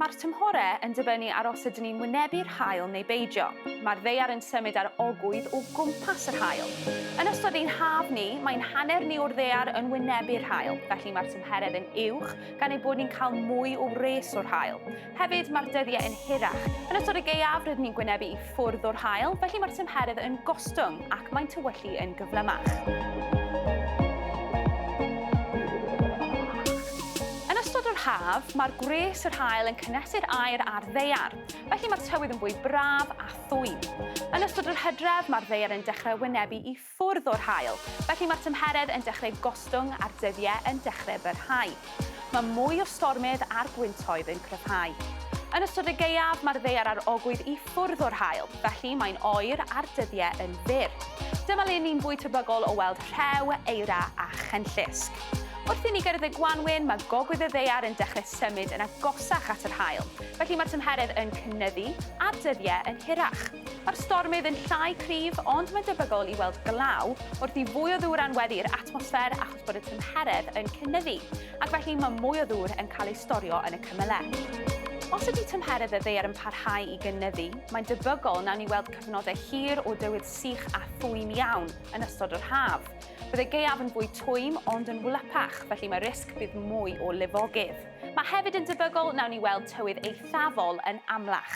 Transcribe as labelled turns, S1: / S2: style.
S1: Mae'r tymhorau yn dibynnu ar os ydyn ni'n wynebu'r haul neu beidio. Mae'r ddaear yn symud ar ogwydd o gwmpas yr haul. Yn ystod ein haf ni, mae'n hanner ni o'r ddaear yn wynebu'r haul, felly mae'r tymheredd yn uwch gan ei bod ni'n cael mwy o wres o'r haul. Hefyd, mae'r dyddiau yn hirach. Yn ystod y gaeaf, rydyn ni'n gwynebu i ffwrdd o'r haul, felly mae'r tymheredd yn gostwng ac mae'n tywyllu yn gyflymach. Yn ystod yr haf, mae'r gwres yr haul yn cynnesu'r aer a'r ddaear, felly mae'r tywydd yn fwy braf a thwym. Yn ystod yr hydref, mae'r ddaear yn dechrau wynebu i ffwrdd o'r haul, felly mae'r tymheredd yn dechrau gostwng a'r dyddiau yn dechrau byrhau. Mae mwy o stormydd a'r gwyntoedd yn cryfhau. Yn ystod y gaeaf, mae'r ddaear ar ogwydd i ffwrdd o'r haul, felly mae'n oer a'r dyddiau yn fyr. Dyma le ni'n fwy tebygol o weld rhew, eira a chenllysg. Wrth i ni gyrraedd y gwanwyn, mae gogwydd y ddaear yn dechrau symud yn agosach at yr haul, felly mae'r tymheredd yn cynyddu a'r dyddiau yn hirach. Mae'r stormydd yn llai cryf, ond mae'n debygol i weld glaw wrth i fwy o ddŵr anweddu i'r atmosffer achos bod y tymheredd yn cynyddu, ac felly mae mwy o ddŵr yn cael ei storio yn y cymylau. Os ydy tymheredd y ddaear yn parhau i gynyddu, mae'n debygol nawn ni weld cyfnodau hir o dywydd sych a thwym iawn yn ystod yr haf. Bydd y gaeaf yn fwy twym ond yn wlypach, felly mae risg bydd mwy o lifogydd. Mae hefyd yn debygol nawn ni weld tywydd eithafol yn amlach.